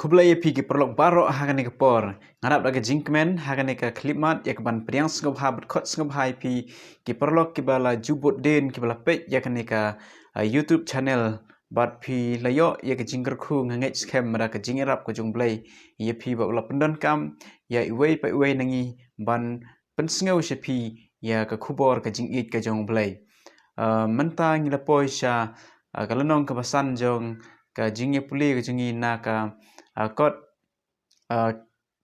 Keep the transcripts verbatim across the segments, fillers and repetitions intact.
Khublei ïa phi ki paralok baroh ha kane ka por. Nga dap da ka jingkmen ha kane ka khyllipmat ïa kaban pdiang sngewbha bad khot sngewbha ïa phi ki paralok kiba la ju bud dien, kiba la peit ïa kane ka, ah, YouTube channel. Bad phi la ïoh ïa ka jingkyrkhu, nga ngeit skhem ba da ka jingïarap ka jong U Blei ïa phi ba u la pyndonkam ïa iwei pa iwei na ngi ban pynsngew sha phi ïa ka khubor ka jingïeit ka jong U Blei. Ah, mynta ngi la poi sha, ah, ka lynnong kaba san jong ka jingïapule ka jong ngi na ka, ah, kot, ah,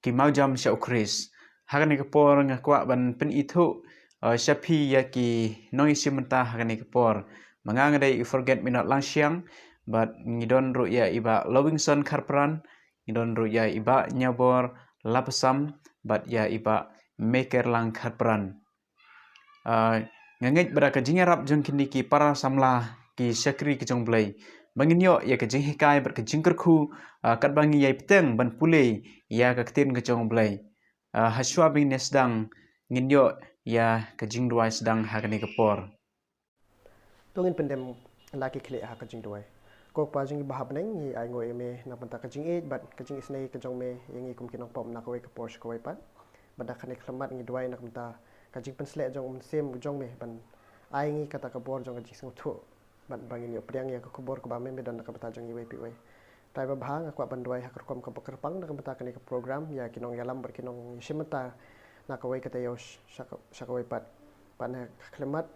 Ki Mawjam sha U Khrist. Ha kane ka por nga kwah ban pynithuh, ah, sha phi ïa ki nongïashim bynta ha kane ka por. Ma nga nga dei i Forget Me Not Langshiang, bad ngi don ruh ïa i Bah Lowingson Kharpran, ngi don ruh ïa i Bah Ñiawbor Lapasam, bad ïa i Bah Mekerlang Kharpran. Ah, nga ngeit ba da ka jingïarap jong kine ki para samla, ki shakri ki jong U Blei, ba ngin ïoh ïa ka jinghikai bad ka jingkyrkhu, ah, katba ngi ïai bteng ban pule ïa ka ktien ka jong U Blei. Ah, ha shuwa ba ngin ïa sdang, ngin ïoh ïa ka jingduwai sdang ha kane ka por. To ngin pyndem la ki khlieh ha ka jingduwai. Ko Kpa jong ngi ba ha bneng, ngi ainguh ïa me na ka bynta ka jingïeit bad ka jingisynei ka jong me ïa ngi kum ki nongpop na kawei ka por sha kawei pat. Bad da kane ka khyllipmat ngi duwai na ka bynta ka jingpynsleh jong U Mynsiem jong me ban ai ngi kata ka bor jong ka jingsngewthuh bad ba ngin ïoh pdiang ïa ka khubor kaba me me don na ka bynta jong iwei pa iwei. Trai babha, nga kwah ban duwai ha ka rukom kaba kyrpang na ka bynta kane ka program ïa ki nongïalam bad ki nongïashim bynta na kawei ka taïew sha ka, sha kawei pat. Bad na ka khyllipmat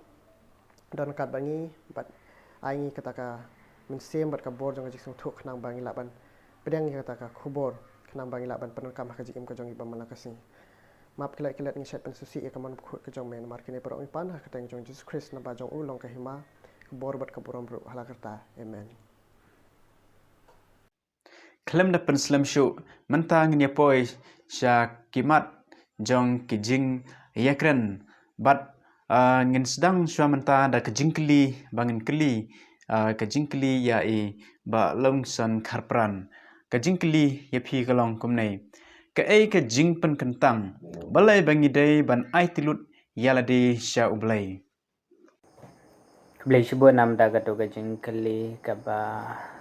don ryngkat bad ngi bad ai ngi kata ka mynsiem bad ka bor jong ka jingsngewthuh khnang ba ngi lah ban pdiang ïa kata ka khubor, khnang ba ngi lah ban pyndonkam ha ka jingim ka jong ngi ba man la ka sngi. Map klet klet ngi shait pynsngewsih ïa ka mon bakhuid ka jong me, namar kine baroh ngi pan ha ka kyrteng jong U Jisu Khrist, naba jong u long ka hima, ka bor bad ka burom ruh hala karta. Amen. Khlem da pynslem shuh, mynta ngin ïa poi sha ki mat jong ki jingïakren. Bad, ah, ngin sdang shuwa mynta da ka jingkylli ba ngin kylli, ah, ka jingkylli ïa i Bah Longson Kharpran. Ka jingkylli ïa phi ka long kumne. Kaei ka jingpynkyntang? Balei ba ngi dei ban aiti lut ïa lade sha U Blei? Khublei shibun namar da kato ka jingkylli kaba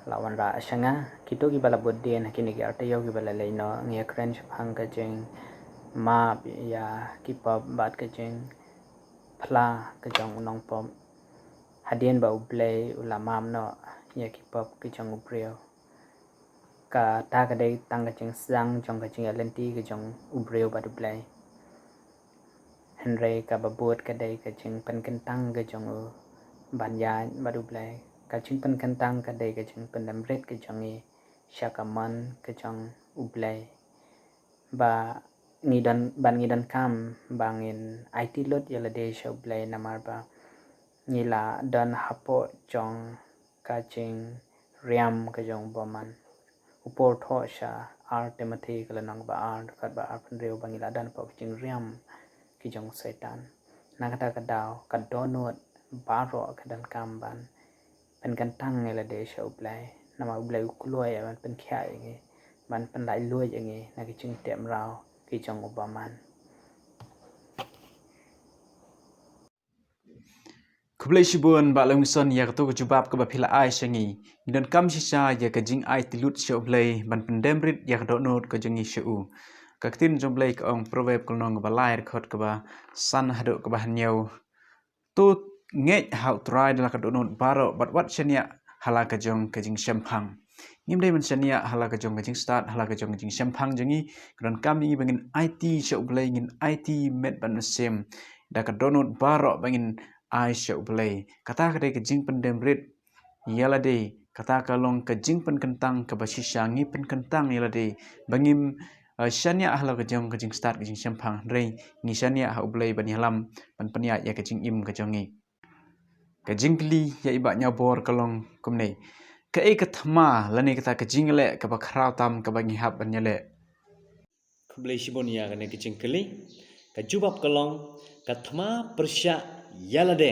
la wanrah sha nga. Kito kiba la bud dien ha kine ki ar taïew kiba la leit noh, ngi ïakren shaphang ka jingmap ïa ki pop bad ka jingphla ka jong u nongpop. Hadien ba U Blei u la map noh ïa ki pop ki jong u briew, kata ka dei tang ka jingsdang jong ka jingïaid lynti ka jong u briew bad U Blei. Hynrei kaba bud ka dei ka jingpynkyntang ka jong u ban ïaid bad U Blei. Ka jingpynkyntang ka dei ka jingpyndem rit ka jong ngi sha ka mon ka jong U Blei. Ba ngi don, ban ngi donkam ba ngin aiti lut ïa lade sha U Blei, namar ba ngi la don hapoh jong ka jingriam ka jong u bymman. U Paul u thoh sha ar Timothi ka lynnong ba ar, dkhot ba arphew hynriew, ba ngi la don hapoh ka jingriam ki jong u Soitan. Na kata ka daw ka dohnud baroh ka donkam ban pynkyntang ïa lade sha U Blei. Namar U Blei u kloi ban pynkhiah ïa ngi, ban pynlait luid ïa ngi na ki jingteh mraw ki jong u bymman. Khublei shibun Bah Longson ïa kato ka jubab kaba phi la ai sha ngi. Ngi donkam shisha ïa ka jingaiti lut sha U Blei ban pyndem rit ïa ka dohnud ka jong ngi sha u. Ka ktien jong U Blei ka ong, Proverb ka lynnong kaba lai, dkhot kaba san haduh kaba hynñiew. To ngeit ha U Trai da la ka dohnud baroh bad wat shaniah ha la ka jong ka jingshemphang. Ngim dei ban shaniah ha la ka jong ka jingstad, ha la ka jong ka jingshemphang jong ngi. Ka donkam ïa ngi ba ngin aiti sha U Blei, ngin aiti met bad mynsiem da ka dohnud baroh ba ngin ai sha U Blei. Kata ka dei ka jingpyndem rit ïa lade, kata ka long ka jingpynkyntang kaba shisha. Ngi pynkyntang ïa lade ba ngim, eh, shaniah ha la ka jong ka jingstad ka jingshemphang, hynrei ngi shaniah ha U Blei ban ïalam, ban pynïaid ïa ka jingim ka jong ngi. Ka jingkylli ïa i Bah Ñiawbor ka long kumne. Kaei ka thma lane kata ka jingleh kaba khraw tam kaba ngi hap ban ïaleh? Khublei shibun ïa kane ka jingkylli. Ka jubab ka long, ka thma pyrshah ïa lade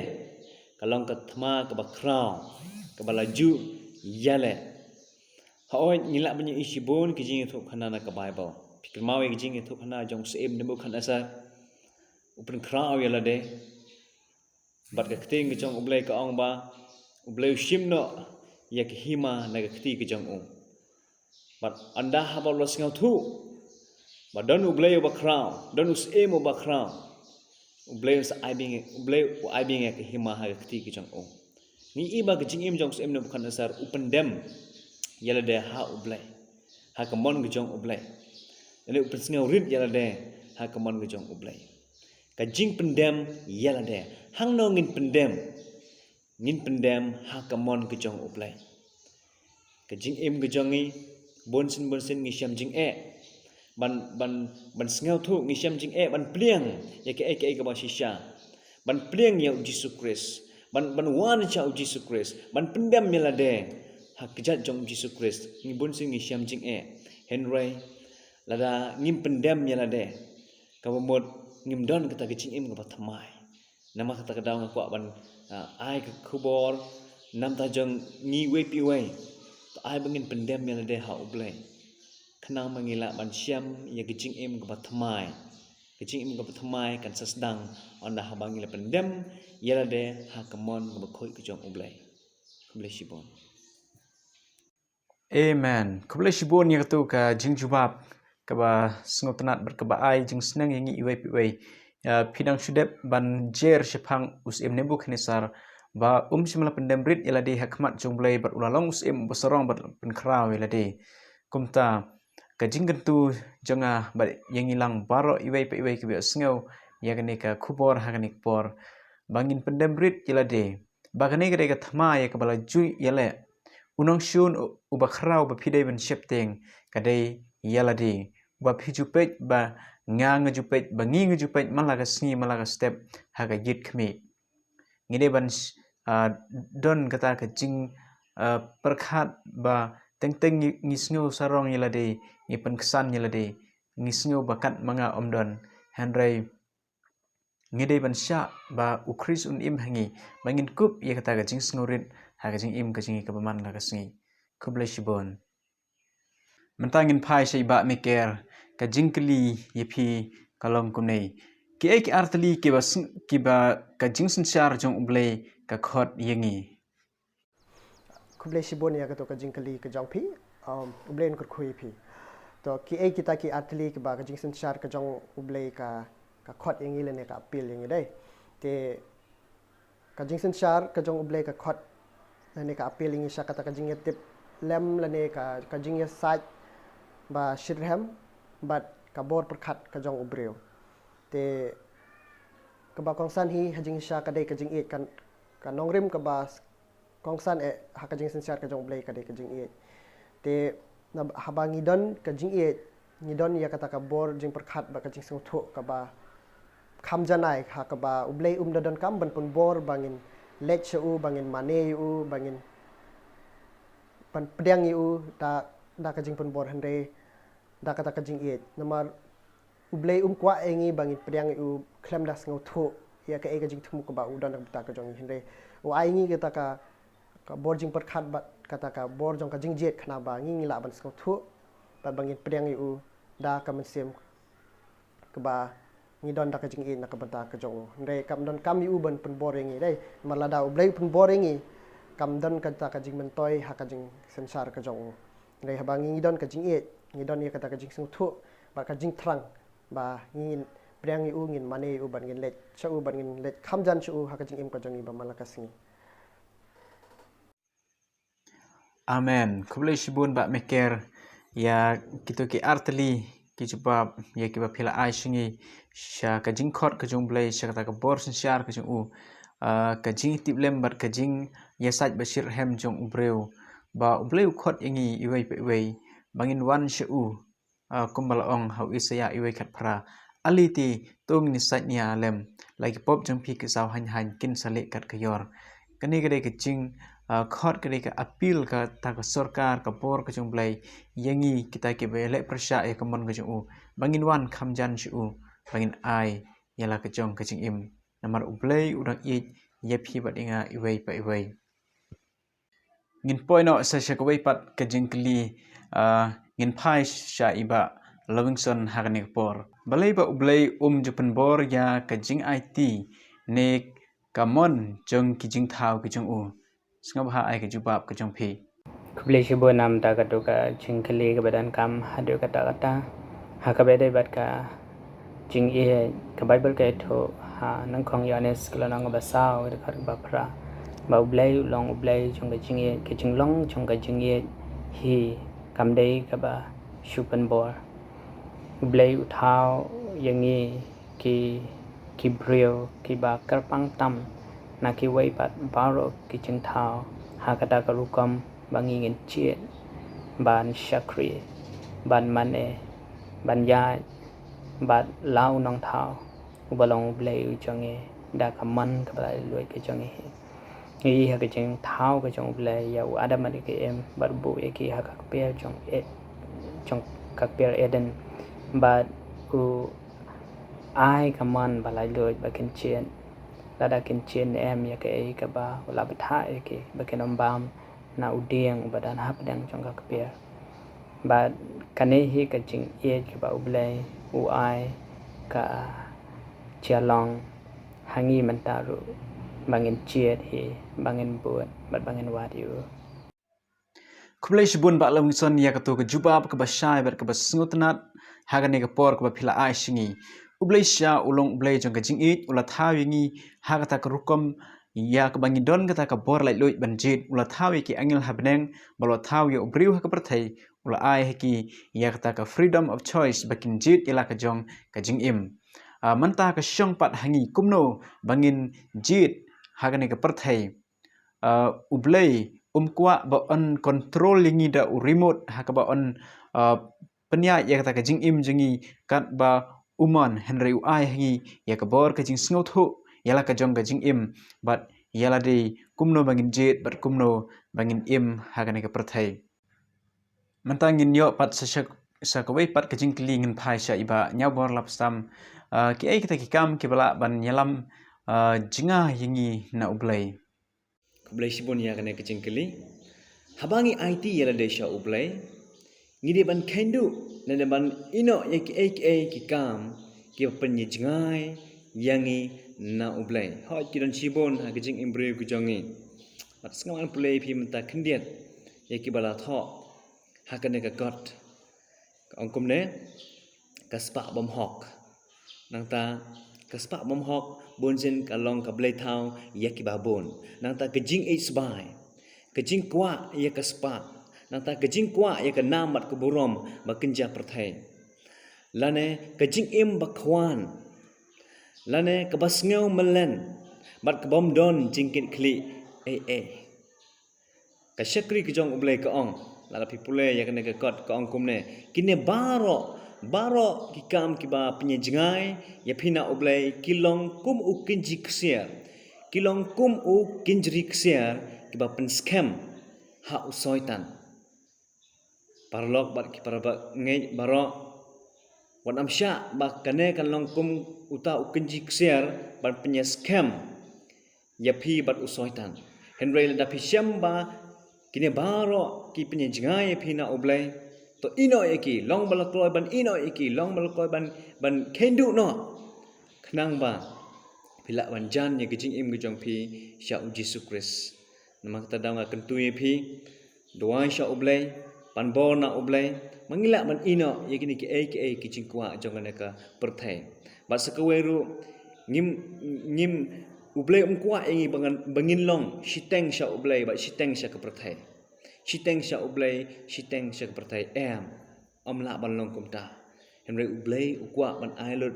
ka long ka thma kaba khraw, kaba la ju ïaleh. Hooid, ngi lah ban ïohi shibun ki jingïathuhkhana na ka Baibl. Phi kynmaw ïa ki jingïathuhkhana jong u syiem Nebukhadnessar, u pynkhraw ïa lade. Bad ka ktien ka jong U Blei ka ong ba U Blei u shim noh ïa ka hima na ka kti ka jong u. Bad ynda haba u la sngewthuh ba don U Blei uba khraw, don u Syiem uba khraw, U Blei un sa ai biang, U Blei u ai biang ïa ka hima ha ka kti ka jong u. Ngi i ba ka jingim jong u Syiem Nebukhadnessar u pyndem ïa lade ha U Blei, ha ka mon ka jong U Blei. Lane u pynsngewrit ïa lade ha ka mon ka jong U Blei. Ka jingpyndem ïa lade. Hangno ngin pyndem? Ngin pyndem ha ka mon ka jong U Blei. Ka jingim ka jong ngi, bunsien bunsien ngi shem jingeh ban, ban, ban sngewthuh, ngi shem jingeh ban pliang ïa kaei kaei kaba shisha, ban pliang ïa U Jisu Khrist, ban, ban wan sha U Jisu Khrist, ban pyndem ïa lade ha ka jait jong U Jisu Khrist. Ngi bunsien ngi shem jingeh. Hynrei lada ngim pyndem ïa lade, kaba mut ngim don kata ka jingim kaba thymmai. Namar kata ka daw nga kwah ban, ah, ai ka khubor namar jong ngi iwei pa iwei. To ai ba ngin pyndem ïa lade ha U Blei, khnang ba ngi lah ban shem ïa ka jingim kaba thymmai. Ka jingim kaba thymmai kan sa sdang ynda haba ngi la pyndem ïa lade ha ka mon kaba khuid ka jong U Blei. Khublei shibun. Amen. Khublei shibun ïa katu ka jingjubab kaba sngewtynnat bad kaba ai jingsneng ïa ngi iwei pa iwei. Ïa, phi dang shu dep ban jer shaphang u Syiem Nebukhadnessar ba um shym la pyndem rit ïa lade ha khmat jong U Blei bad u la long u syiem uba sarong bad pynkhraw ïa lade. Kumta ka jingkyntu jong nga bad ïa ngi lang baroh iwei pa iwei kiba sngew ïa kane ka khubor ha kane ka por, ba ngin pyndem rit ïa lade, ba kane ka dei ka thma ïa kaba la ju ïaleh. U nongshun u-, uba khraw ba phi dei ban sheptieng ka dei ïa lade. Ba phi ju peit, ba nga nga ju peit, ba ngi nga ju peit man la ka sngi man la ka step ha ka ïit khmih. Ngi dei ban sh-, ah, don kata ka jing, ah, pyrkhat ba teng teng ngi, ngi sngew sarong ïa lade, ngi pynksan ïa lade, ngi sngew ba kat ma nga ym don. Hynrei ngi dei ban shah ba U Khrist un im ha ngi, ba ngin kup ïa kata ka jingsngewrit ha ka jingim ka jong ngi kaba man la ka sngi. Khublei shibun. Mynta ngin phai sha i Bah Meker, ka jingkylli ïa phi ka long kumne. Kiei ki ar tylli kiba sng-, kiba ka jingsynshar jong U Blei ka khot ïa ngi? Khublei shibun ïa kato ka jingkylli ka jong phi. Um, U Blei un kyrkhu ïa phi. To, kiei kita ki ar tylli kiba ka jingsynshar ka jong U Blei ka, ka khot ïa ngi lane ka appeal ïa ngi, dei? Te ka jingsynshar ka jong U Blei ka khot lane ka appeal ïa ngi sha kata ka jingïatiplem lane ka, ka jingïasaid ba shitrhem bad ka bor pyrkhat ka jong u briew. Te kaba kongsan hi ha jingshisha ka dei ka jingïeit, ka, ka nongrim kaba kongsan eh ha ka jingsynshar ka jong U Blei ka dei ka jingïeit. Te na haba ngi don ka jingïeit, ngi don ïa kata ka bor jingpyrkhat bad ka jingsngewthuh kaba kham janai, ha kaba U Blei um da donkam ban pynbor ba ngin leit sha u, ba ngin mane ïa u, ba ngin pyn-, pdiang ïa u da, da ka jingpynbor, hynrei da kata ka jingïeit. Namar U Blei um kwah ïa ngi ba ngin pdiang ïa u khlem da sngewthuh ïa kaei ka jingthmu kaba u don ha ka bynta ka jong ngi, hynrei u ai ngi kata ka, ka bor jingpyrkhat bad kata ka bor jong ka jingjied khnang ba ngi, ngi lah ban sngewthuh bad ba ngin pdiang ïa u da ka mynsiem kaba ngi don da ka jingïeit na ka bynta ka jong u. Hynrei kam donkam ïa u ban pynbor ïa ngi, dei. Namar lada U Blei u pynbor ïa ngi, kam don kata ka jingmyntoi ha ka jingsynshar ka jong u. Hynrei haba ngi, ngi don ka jingïeit, ngi don ïa kata ka jingsngewthuh bad ka jingthrang ba ngin pdiang ïa u, ngin mane ïa u, bad ngin leit sha u, bad ngin leit kham jan sha u ha ka jingim ka jong ngi ba man la ka sngi. Amen. Khublei shibun Bah Meker ïa kito ki ar tylli ki jubab ïa kiba phi la ai sha ngi, sha ka jingkhot ka jong U Blei, sha kata ka bor synshar ka jong u, ah, ka jingtiplem bad ka jingïasaid ba shitrhem jong u briew, ba U Blei u khot ïa ngi iwei pa iwei ba ngin wan sha u. Ah, kumba la ong ha u Isaïah iwei khatphra: Ale te, to ngin ïasaid nia lem, la ki pop jong phi ki saw haiñ haiñ kin sa leh kat ka ïor. Kane ka dei ka jing, ah, khot, ka dei ka appeal kata ka sorkar, ka bor ka jong U Blei ïa ngi kita kiba ïaleh pyrshah ïa ka mon ka jong u, ba ngin wan kham jan sha u, ba ngin ai ïa la ka jong ka jingim. Namar U Blei u dang ïeit ïa phi bad ïa nga iwei pa iwei. Ngin poi noh sa sha kawei pat ka jingkylli, ah, ngin phai sha i Bah Lovingson ha kane ka por. Balei ba U Blei um ju pynbor ïa ka jingaiti ne ka mon jong ki jingthaw ki jong u? Sngewbha ai ka jubab ka jong phi. Khublei shibun namar kata ka jingkylli kaba donkam haduh katta katta. Ha kaba ïadei bad ka jingïeit, ka Baibl ka ïathuh ha Nyngkong Ïoannis ka lynnong kaba saw, ka dkhot kaba phra, ba U Blei u long U Blei jong ka jingïeit, ka jinglong jong ka jingïeit hi kam dei kaba shu pynbor. U Blei u thaw ïa ngi ki, ki briew kiba kyrpang tam na kiwei pat baroh ki jingthaw, ha kata ka rukom ba ngi ngin jied ban shakri, ban mane, ban ïaid bad la U Nongthaw uba long U Blei u jong ngi, da ka mon kaba laitluid ka jong ngi. Ngi ïohi ha ka jingthaw ka jong U Blei ïa u Adam bad ïa ka Im, bad u buh ïa ki ha ka kper jong E-, jong ka kper Eden, bad u ai ka mon ba laitluid ba kin jied. Lada kin jied ne em ïa kaei kaba u la bthah ïa ki, ba kin ym bam na u dieng uba don hapdeng jong ka kper. Bad kane hi ka jingïeit kaba U Blei u ai ka jinglong ha ngi mynta ruh, ba ngin jied hi, ba ngin bud bad ba ngin wad ïa u. Khublei shibun Bah Lawingson ïa kato ka jubab kaba shai bad kaba sngewtynnat ha kane ka por kaba phi la ai sha ngi. U Blei shisha u long U Blei jong ka jingïeit, u la thaw ïa ngi ha kata ka rukom ïa kaba ngi don kata ka bor laitluid ban jied, u la thaw ïa ki angel ha bneng, bad u la thaw ïa u briew ha ka pyrthei, u la ai ha ki ïa kata ka freedom of choice ba kin jied ïa la ka jong ka jingim. Ah, mynta ka shong pat ha ngi kumno ba ngin jied ha kane ka pyrthei. Ah, U Blei um kwah ba un control ïa ngi da u remote ha kaba un, ah, pynïaid ïa kata ka jingim jong ngi katba u mon, hynrei u ai ha ngi ïa ka bor ka jingsngewthuh ïa la ka jong ka jingim, bad ïa lade kumno ba ngin jied bad kumno ba ngin im ha kane ka pyrthei. Mynta ngin ïoh pat sa sha, sa kawei pat ka jingkylli, ngin phai sha i Bah Ñiawbor Lapstam. Ah, kiei kita ki kam kiba lah ban ïalam, ah, jngai ïa ngi na U Blei? Khublei shibun ïa kane ka jingkylli. Haba ngi aiti ïa lade sha U Blei, ngi dei ban kynduh lane ban ïehnoh ïa kiei kiei ki kam kiba pynïajngai ïa ngi na U Blei. Hooid, ki don shibun ha ka jingim briew ka jong ngi. Bad sngewbha ngan pule ïa phi mynta khyndiat ïa kiba la thoh ha kane ka kot. Ka ong kumne, ka spah bymhok. Nangta ka spah bymhok bunsien ka long ka bleithaw ïa kiba bun. Nangta ka jingïeit sbai, ka jingkwah ïa ka spah, nangta ka jingkwah ïa ka nam bad ka burom ba kynja pyrthei. Lane ka jingim ba khwan, lane kaba sngew mlien, bad ka bym don jingkitkhlieh ei ei. Ka shakri ka jong U Blei ka ong, lada phi pule ïa kane ka kot, ka ong kumne: Kine baroh, baroh ki kam kiba pynïajngai ïa phi na U Blei ki long kum u kynji ksiar, ki long kum u kynjri ksiar kiba pynskhem ha u Soitan. Paralok bad ki parabangeit baroh, wat nym shah ba kane kan long kum uta u kynji ksiar ban pynïaskhem ïa phi bad u Soitan. Hynrei lada phi shem ba kine baroh ki pynïajngai ïa phi na U Blei, to ïehnoh ïa ki, long ba la kloi ban ïehnoh ïa ki, long ba la kloi ban, ban kynduh noh, khnang ba phi lah ban jan ïa ka jingim ka jong phi sha U Jisu Khrist. Namar kata daw nga kyntu ïa phi, duwai sha U Blei, pan bor na U Blei, ba ngin lah ban ïehnoh ïa kine kiei kiei ki jingkwah jong kane ka pyrthei. Bad sa kawei ruh, ngim, ngim, U Blei um kwah ïa ngi ba ngan, ba ngin long shiteng sha U Blei bad shiteng sha ka pyrthei. Shiteng sha U Blei, shiteng sha ka pyrthei, em. Ym lah ban long kumta. Hynrei U Blei u kwah ban ai lut,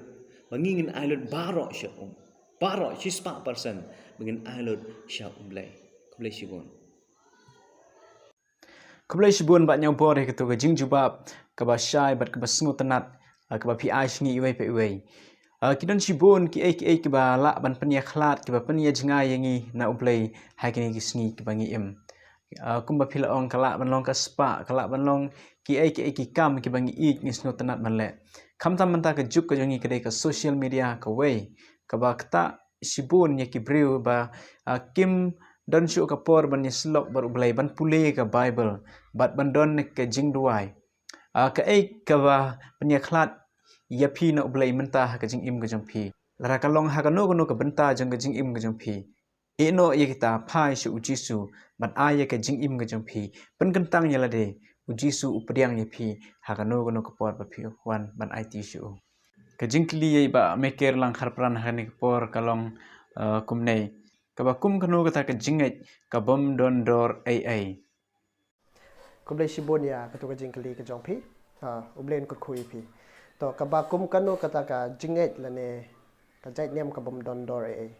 ba ngi ngin ai lut baroh sha u, baroh shispah persen ba ngin ai lut sha U Blei. Khublei shibun. Khublei shibun Bah Ñiawbor ïa kato ka jingjubab kaba shai bad kaba sngewtynnat, ah, kaba phi ai sha ngi iwei pa iwei. Ah, ki don shibun kiei kiei kiba lah ban pynïakhlad, kiba pynïajngai ïa ngi na U Blei ha kine ki sngi kiba ngi im. Ah, kumba phi la ong, ka lah ban long ka spah, ka lah ban long kiei kiei ki kam kiba ngi ïeit, ngi sngewtynnat ban leh. Khamtam mynta ka juk ka jong ngi ka dei ka social media kawei, kaba ktah shibun ïa ki briew ba, ah, kim don shuh ka por ban ïasyllok bad U Blei, ban pule ka Baibl, bad ban don ka jingduwai. Ah, kaei kaba pynïakhlad ïa phi na U Blei mynta ha ka jingim ka jong phi? Lada ka long ha kano kano ka bynta jong ka jingim ka jong phi, Ïeh noh ïa kita, phai sha u Jisu, ban ai ïa ka jingim ka jong phi. Pynkyntang ïa lade, u Jisu u pdiang ïa phi ha kano kano ka por ba phi wan ban aiti sha u. Ka jingkylli ïa i Bah Michael Langkharpran ha kane ka por ka long, eh, kumne. Kaba kum kano kata ka jingngeit ka bym don dor ei ei? Khublei shibun ïa kato ka jingkylli ka jong phi. Ah, U Blei un kyrkhu ïa phi. To, kaba kum kano kata ka jingngeit lane ka jait niam ka bym don dor ei ei?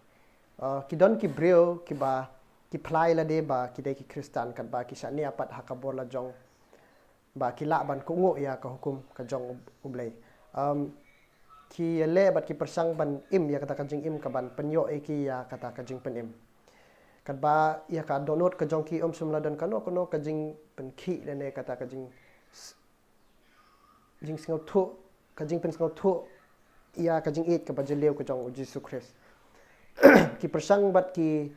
Ah, ki don ki briew kiba ki phla ïa lade ba ki dei ki Khristan, katba ki shaniah pat ha ka bor la jong ba ki lah ban kohnguh ïa ka hukum ka jong U Blei. Um, ki ïaleh bad ki pyrshang ban im ïa kata ka jingim ka ban pynïoh ïa ki ïa kata ka jingpynim. Katba ïa ka dohnud ka jong ki, ym shym la don kano kano ka jingpynkhih lane kata ka jing, jingsngewthuh, ka jingpynsngewthuh ïa ka jingïeit kaba jylliew ka jong u Jisu Khrist. Ki pyrshang bad ki,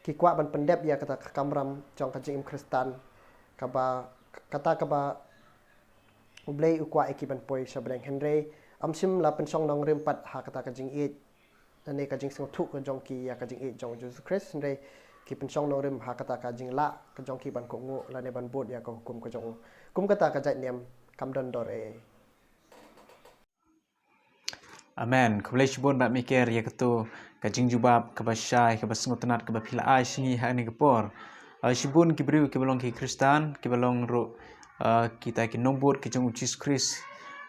ki kwah ban pyndep ïa kata ka kamram jong ka jingim Khristan, kaba, kata kaba U Blei u kwah ïa ki ban poi sha bneng, hynrei ym shym la pynshong nongrim pat ha kata ka jingïeit lane ka jingsngewthuh ka jong ki ïa ka jingïeit jong u Jisu Khrist, hynrei ki pynshong nongrim ha kata ka jinglah ka jong ki ban kohnguh lane ban bud ïa ka hukum ka jong u. Kum kata ka jait niam kam don dor ei ei. Amen. Khublei shibun Bah Michael ïa kato ka jingjubab kaba shai, kaba sngewtynnat, kaba phi la ai sha ngi ha kane ka por. Ah, shibun ki briew kiba long ki Khristan, kiba long ruh, ah, kita ki nongbud ki jong u Jisu Khrist,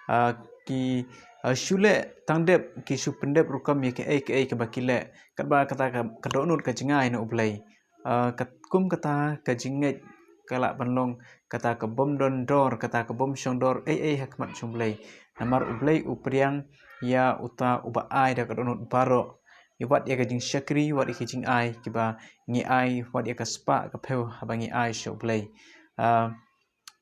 ah, ki, ah, shu leh tang dep, ki shu pyndep rukom ïa kaei kaei kaba ki leh, katba kata ka, ka dohnud ka jngai na U Blei. Ah, kat-, kum kata ka jingngeit ka lah ban long kata ka bym don dor, kata ka bym shong dor ei ei ha khmat jong U Blei. Namar U Blei u pdiang ïa uta uba ai da ka dohnud baroh, ïa wat ïa ka jingshakri, wat ïa ka jingai kiba ngi ai, wat ïa ka spah ka phew haba ngi ai sha U Blei. Ah,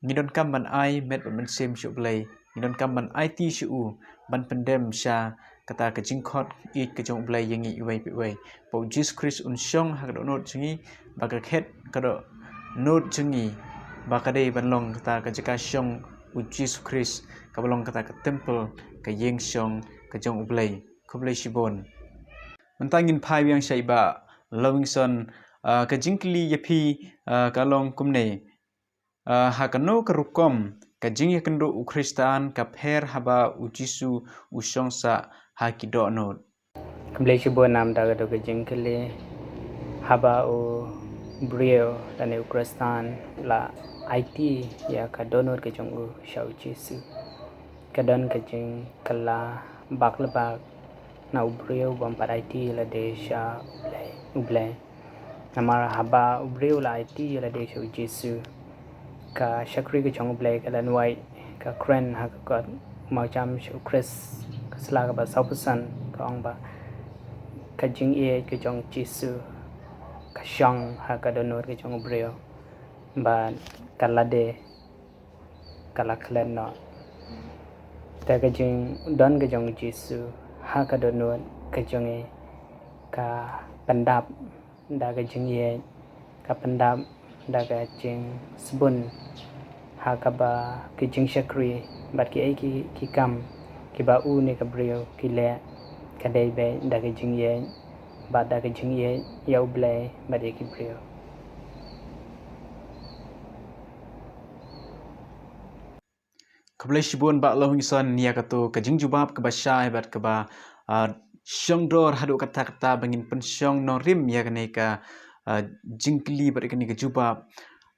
ngi donkam ban ai met bad mynsiem sha U Blei. Ngi donkam ban aiti sha u, ban pyndem sha kata ka jingkhot ïeit ka jong U Blei ïa ngi iwei pa iwei. Ba u Jisu Khrist un shong ha ka dohnud jong ngi, ba ka khet ka dohnud jong ngi ba ka dei ban long kata ka jaka shong u Jisu Khrist, kaba long kata ka temple, ka ïing shong ka jong U Blei. Khublei shibun. Mynta ngin phai biang sha i Bah Lawingson, ah, ka jingkylli ïa phi, ah, ka long kumne. Ah, ha kano ka rukom ka jingïakynduh u Khristan ka pher haba u Jisu u shong sah ha ki dohnud? Khublei shibun namar kata ka jingkylli. Haba u briew lane u Khristan la aiti ïa ka dohnud ka jong u sha u Jisu, ka don ka jingkylla bak la bak na u briew bym pat aiti ïa lade sha U Blei, U Blei. Namar haba u briew la aiti ïa lade sha u Jisu, ka shakri ka jong U Blei ka la nang wai, ka kren ha ka kot, u mawjam sha u Khrist, ka sla kaba sawphew san, ka ong ba ka jingïeit ka jong u Jisu ka shong ha ka dohnud ka jong u briew, bad ka lade ka la klet noh. Te ka jingdon ka jong u Jisu ha ka dohnud ka jong ngi ka pyndap da ka jingïeit, ka pyndap da ka jingsbun ha kaba ki jingshakri bad kiei ki, ki kam kiba u ne ka briew ki leh, ka dei beit da ka jingïeit bad da ka jingïeit ïa U Blei bad ïa ki briew. Khublei shibun Bah Lawingson ïa kato ka jingjubab kaba shai bad kaba, ah, shongdor haduh katta katta ba ngin pynshong nongrim ïa kane ka, ah, jingkylli bad kane ka jubab.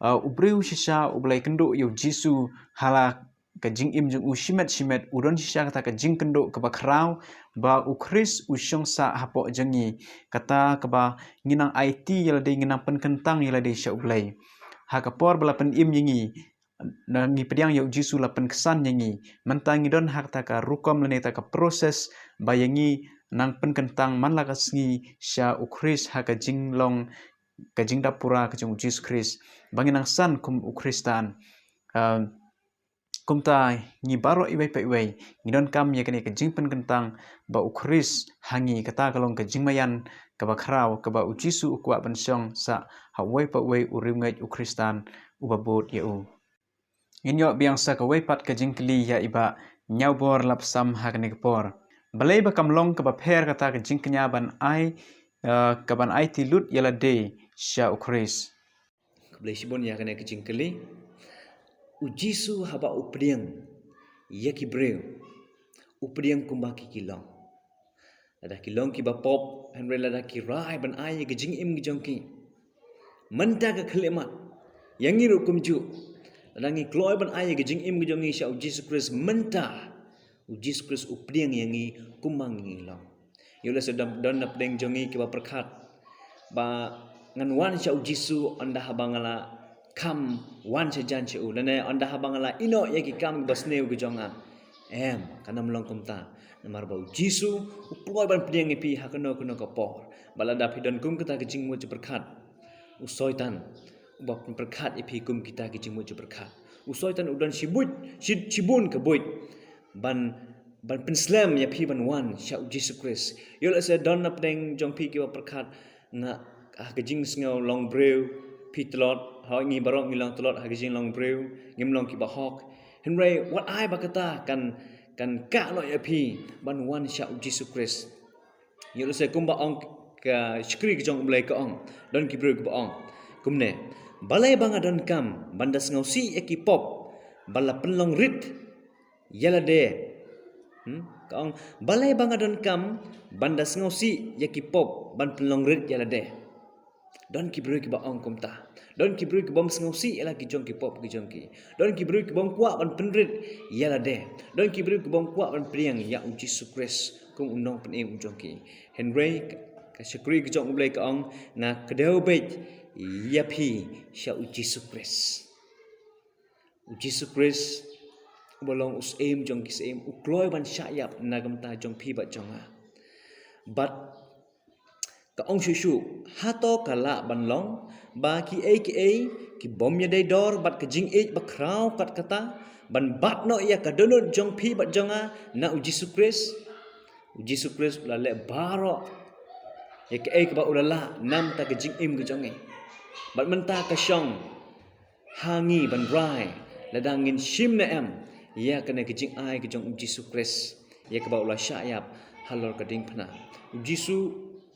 Ah, u briew shisha uba la ïakynduh ïa u Jisu ha la ka jingim jong u shimet shimet, u don shisha kata ka jingkynduh kaba khraw ba u Khrist u shong sah hapoh jong ngi, kata kaba ngi nang aiti ïa lade, ngi nang pynkyntang ïa lade sha U Blei. Ha ka por ba la pynim ïa ngi, ngi pdiang ïa u Jisu, la pynksan ïa ngi. Mynta ngi don ha kata ka rukom lane kata ka process ba ïa ngi nang pynkyntang man la ka sngi sha u Khrist ha ka jinglong, ka jingdap pura ka jong u Jisu Khrist, ba ngi nang san kum u Khristan. Ah, kumta ngi baroh iwei pa iwei ngi donkam ïa kane ka jingpynkyntang ba u Khrist ha ngi, kata ka long ka jingmaïan kaba khraw kaba u Jisu u kwah ban shong sah ha uwei pa uwei u riewngeit u Khristan uba bud ïa u. Ngin ïoh biang sa kawei pat ka jingkylli ïa i Bah Ñiawbor Lapsam ha kane ka por. Balei ba kam long kaba pher kata ka jingkñia ban ai uh, ka ban aiti lut ïa lade sha u Khrist. Khublei shibun ïa kane ka jingkylli. U Jisu haba u pdiang ïa ki briew, u pdiang kumba ki ki long. Lada ki long kiba pop, hynrei lada ki rai ban ai ïa ka jingim ka jong ki, mynta ka khyllipmat, ïa ngi ruh kumjuh, lada ngi kloi ban ai ïa ka jingim ka jong ngi sha u Jisu Khrist mynta, u Jisu Khrist u pdiang ïa ngi kumba ngi long. Ïoh lehse don, don na pdeng jong ngi kiba pyrkhat ba ngan wan sha u Jisu ynda haba nga la kham wan sha jan sha u, lane ynda haba nga la ïehnoh ïa ki kam kiba sniew ki jong nga. Em, kan ym long kumta. Namar ba u Jisu u kloi ban pdiang ïa phi ha kano kano ka por. Bad lada phi don kum kata ka jingmut jingpyrkhat, u Soitan uba pynpyrkhat ïa phi kum kita ki jingmut jingpyrkhat. U Soitan u don shibun, shi, shibun ka buit ban, ban pynslem ïa phi ban wan sha u Jisu Khrist. Ïoh lehse don na pdeng jong phi kiba pyrkhat, nga, ha ka jingsngew long briew phi tlot, ha ngi baroh ngi long tlot ha ka jinglong briew, ngim long kiba hok. Hynrei wat ai ba kata kan, kan kah noh ïa phi ban wan sha u Jisu Khrist. Ïoh lehse kumba ong ka shakri ka jong u Blei ka ong, don ki briew kiba ong kumne: Balei ba nga donkam ban da sngewsih ïa ki pop ba la pynlong rit ïa lade? Hmm? Ka ong, balei ba nga donkam ban da sngewsih ïa ki pop ban pynlong rit ïa lade? Don ki briew kiba ong kumta. Don ki briew kibym sngewsih ïa la ki jong ki pop ki jong ki. Don ki briew kibym kwah ban pynrit ïa lade. Don ki briew kibym kwah ban pdiang ïa u Jisu Khrist kum u nongpynim u jong ki. Hynrei ka shakri ka jong u Blei ka ong, nga kdew beit ïa phi sha u Jisu Khrist. U Jisu Khrist uba long u Syiem jong ki syiem, u kloi ban shah ïap na ka bynta jong phi bad jong nga. Bad ka ong shuh shuh, hato ka lah ban long ba kiei kiei kibym ïadei dor bad ka jingïeit bakhraw kat kata ban bat noh ïa ka dohnud jong phi bad jong nga na u Jisu Khrist? U Jisu Khrist u la leh baroh ïa kaei kaba u la lah na ka bynta ka jingim ka jong ngi. Bad mynta ka shong ha ngi ban rai lada ngin shim ne em ïa kane ka jingai ka jong u Jisu Khrist, ïa kaba u la shah ïap halor ka diengphna. U Jisu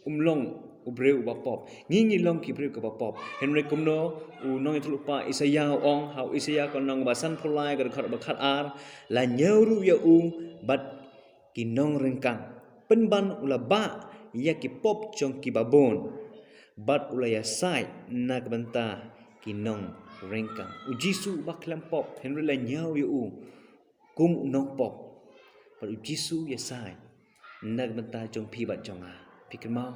um long u briew uba pop. Ngi ngi long ki briew kiba pop. Hynrei kumno u nongïathuhlypa Isaïah u ong, ha u Isaïah ka lynnong ba sanphew lai ka dkhot ba khatar: La ñiew ruh ïa u bad ki nongryngkang, pynban u la bah ïa ki pop jong kiba bun, bad u la ïasaid na ka bynta ki nongryngkang. U Jisu uba khlem pop, hynrei la ñiew ïa u kum u nongpop. Bad u Jisu u ïasaid na ka bynta jong phi bad jong nga. Phi kynmaw,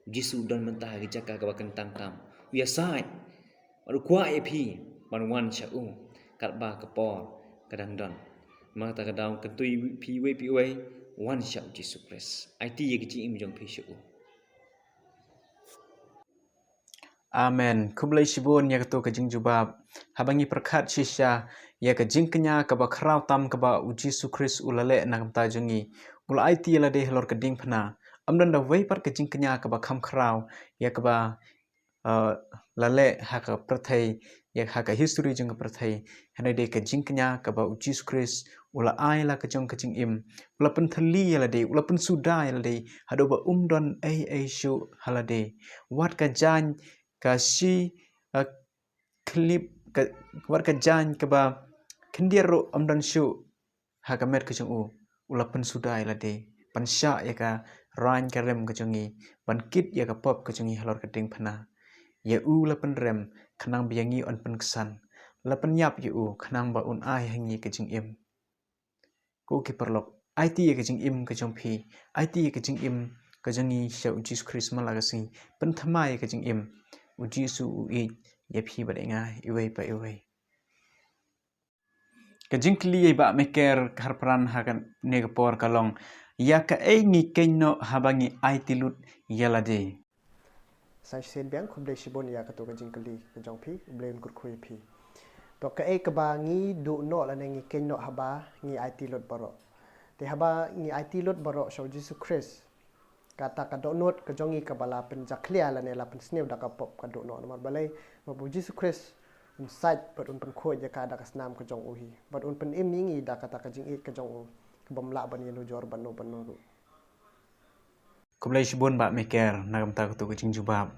u Jisu u don mynta ha ka jaka kaba kyntang tam. U ïasaid bad u kwah ïa phi ban wan sha u katba ka por ka dang don. Namar kata ka daw kyntu ïa phi iwei pa iwei, wan sha u Jisu Khrist. Aiti ïa ka jingim jong phi sha u. Amen. Khublei shibun ïa kato ka jingjubab. Haba ngi pyrkhat shisha ïa ka jingkñia kaba khraw tam kaba u Jisu Khrist u la leh na ka bynta jong ngi, u la aiti ïa lade halor ka diengphna. Ym don da wei pat ka jingkñia kaba kham khraw ïa kaba, uh, la leh ha ka pyrthei, ïa ha ka history jong ka pyrthei. Hynrei dei ka jingkñia kaba u Jisu Khrist u la ai la ka jong ka jingim, u la pynthylli ïa lade, u la pynsuda ïa lade, haduh ba um don ei ei shuh ha lade. Wat ka jaiñ ka shi, uh, khyllip, ka, wat ka jaiñ kaba khyndiat ruh ym don shuh ha ka met ka jong u, u la pynsuda ïa lade, ban shah ïa ka raiñ ka rem ka jong ngi, ban kit ïa ka pop ka jong ngi halor ka diengphna. Ïa u la pynrem khnang ba ïa ngi yn pynksan. La pynïap ïa u khnang ba un ai ha ngi ka jingim. Ko ki paralok, aiti ïa ka jingim ka jong phi, aiti ïa ka jingim ka jong ngi sha u Jisu Khrist man la ka sngi. Pynthymmai ïa ka jingim. U Jisu u ïeit ïa phi bad ïa nga iwei pa iwei. Ka jingkylli ïa i Bah Meker Kharpran ha kane ka por ka long: Ïa kaei ngi kynnoh haba ngi aiti lut ïa lade? Sa shisien biang, khublei shibun ïa kato ka jingkylli ka jong phi, U Blei un kyrkhu ïa phi. To kaei kaba ngi duh noh lane ngi kynnoh haba ngi aiti lut baroh? Te haba ngi aiti lut baroh sha u Jisu Khrist, kata ka dohnud ka jong ngi kaba la pynjakhlia lane la pynsniew da ka pop ka duh noh. Namar balei? Namar ba u Jisu Khrist un sait bad un pynkhuid ïa ka da ka snam ka jong u hi, bad un pynim ïa ngi da kata ka jingïeit ka jong u, kabym lah ban ïanujor bad no bad no ruh. Khublei shibun Bah Meker na ka bynta katu ka jingjubab.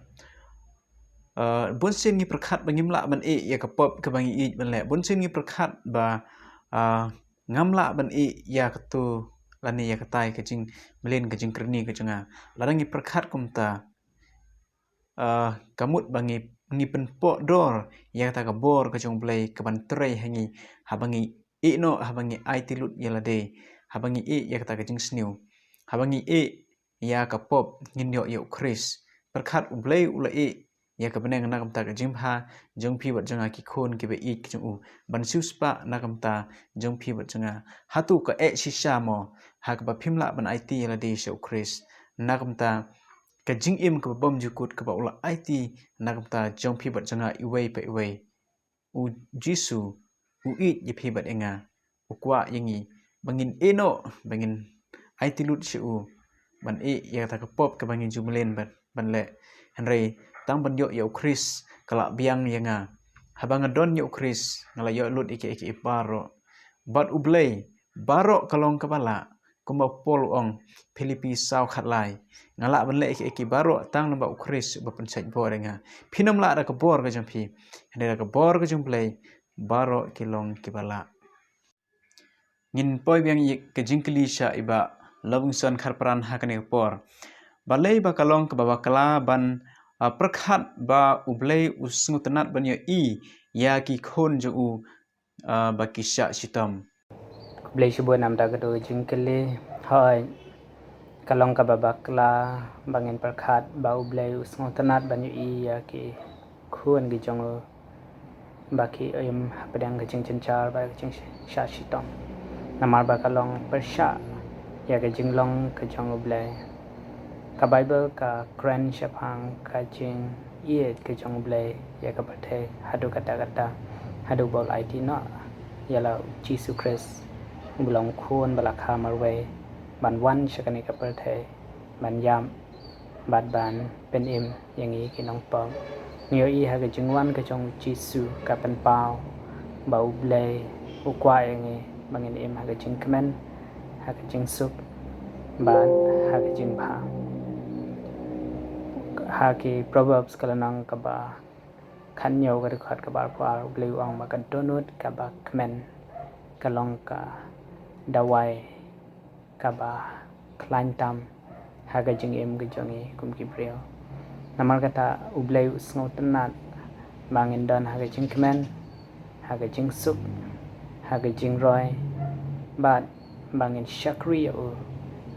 Uh, bun sien ngi pyrkhat ba ngim lah ban ïeh ïa ka pop kaba ngi ïeit ban leh. Bun sien ngi pyrkhat ba uh, ngam lah ban ïeh ïa katu lane ïa katai ka jingmlien ka jingkyrni ka jong nga. Lada ngi pyrkhat kumta, uh, ka mut ba ngi, ngi pynpohdor ïa kata ka bor ka jong U Blei kaban trei ha ngi, haba ngi ïeh noh, haba ngi aiti lut ïa lade, haba ngi ïeh ïa kata ka jingsniew, haba ngi ïeh ïa ka pop, ngin ïoh ïa U Khrist. Pyrkhat U Blei u la ïeh ïa ka bneng na ka bynta ka jingbha jong phi bad jong nga ki khun kiba ïeit ki jong u, ban siewspah na ka bynta jong phi bad jong nga. Hato ka eh shisha mo ha kaba phim lah ban aiti ïa lade sha U Khrist na ka bynta ka jingim kaba bymjukut kaba u la aiti na ka bynta jong phi bad jong nga iwei pa iwei? U Jisu u ïeit ïa phi bad ïa nga, u kwah ïa ngi ba ngin ïeh noh, ba ngin aiti lut sha u, ban ïeh ïa kata ka pop kaba ngi ju mlien ban, ban leh. Hynrei tang ban ïoh ïa U Khrist ka la biang ïa nga. Haba nga don ïa U Khrist nga la ïoh lut ïa kiei kiei baroh. Bad U Blei baroh ka long kaba lah, kumba Paul u ong, Philippi saw khatlai, nga lah ban leh ïa kiei kiei baroh tang lyngba U Khrist uba pynshait bor ïa nga. Phin ym lah da ka bor ka jong phi, hynrei da ka bor ka jong U Blei baroh ki long kiba lah. Ngin poi biang ïa ka jingkylli sha i Bah Lawingson Kharpran ha kane ka por. Balei ba ka long kaba bakla ban, ah, pyrkhat ba U Blei u sngewtynnat ban ïohi ïa ki khun jong u, ah, ba ki shah shitom? Khublei shibun namar katu ka jingkylli. Hooid, ka long kaba bakla ba ngin pyrkhat ba U Blei u sngewtynnat ban ïohi ïa ki khun ki jong u ba ki im hapdeng ka jingjynjar bad ka jingshah shitom. Namar ba ka long pyrshah ïa ka jinglong ka jong U Blei. Ka Baibl ka kren shaphang ka jingïeit ka jong U Blei ïa ka pyrthei haduh katta katta, haduh ba u la aiti noh ïa la U Jisu Khrist, uba long u khun ba la kha marwei, ban wan sha kane ka pyrthei ban ïap bad ban pynim ïa ngi ki nongpop. Ngi ïohi ha ka jingwan ka jong U Jisu ka pynpaw ba U Blei u kwah ïa ngi ba ngin im ha ka jingkmen, ha ka jingsuk bad ha ka jingbha. Ha ki Proverbs ka lynnong kaba khathynñiew ka dkhot kaba arphew ar, U Blei u ong ba ka dohnud kaba kmen ka long ka dawai kaba khlaiñ tam ha ka jingim ka jong ngi kum ki briew. Namar kata U Blei u sngewtynnat ba ngin don ha ka jingkmen, ha ka jingsuk, ha ka jingroi, bad ba ngin shakri ïa u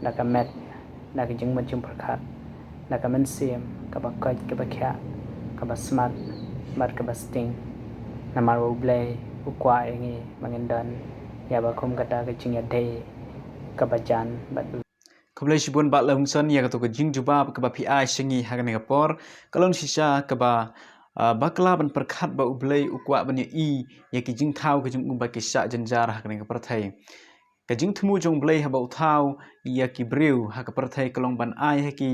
da ka met, da ka jingmut jingpyrkhat, da ka mynsiem kaba koit kaba khiah, kaba smat bad kaba sting. Namar ba U Blei u kwah ïa ngi ba ngin don ïa ba kum kata ka jingïadei kaba jan bad U. Khublei shibun Bah Lawingson ïa katu ka jingjubab kaba phi ai sha ngi ha kane ka por. Ka long shisha kaba, ah, bakla ban pyrkhat ba U Blei u kwah ban ïohi ïa ki jingthaw ki jong u ba ki shah jynjar ha kane ka pyrthei. Ka jingthmu jong U Blei haba u thaw ïa ki briew ha ka pyrthei ka long ban ai ha ki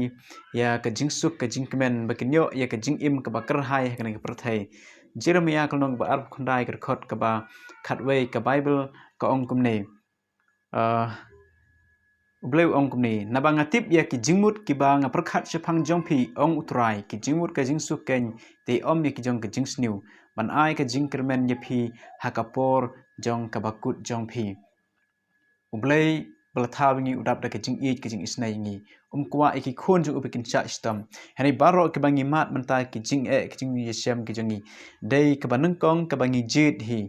ïa ka jingsuk ka jingkmen ba kin ïoh ïa ka jingim kaba kyrhai ha kane ka pyrthei. Jeremiah ka lynnong kaba arphew khyndai ka dkhot kaba khatwei, ka Baibl ka ong kumne. Ah, U Blei u ong kumne, naba nga tip ïa ki jingmut kiba nga pyrkhat shaphang jong phi, ong U Trai, ki jingmut ka jingsuk keiñ, te ym ïa ki jong ka jingsniew, ban ai ka jingkyrmen ïa phi ha ka por jong kaba kut jong phi. U Blei ba la thaw ïa ngi u dap da ka jingïeit ka jingisynei ïa ngi. Um kwah ïa ki khun jong u ba kin shah shitom. Hynrei baroh kiba ngi mad mynta, ki jingeh, ki jingïashem ki jong ngi, dei kaba nyngkong kaba ngi jied hi.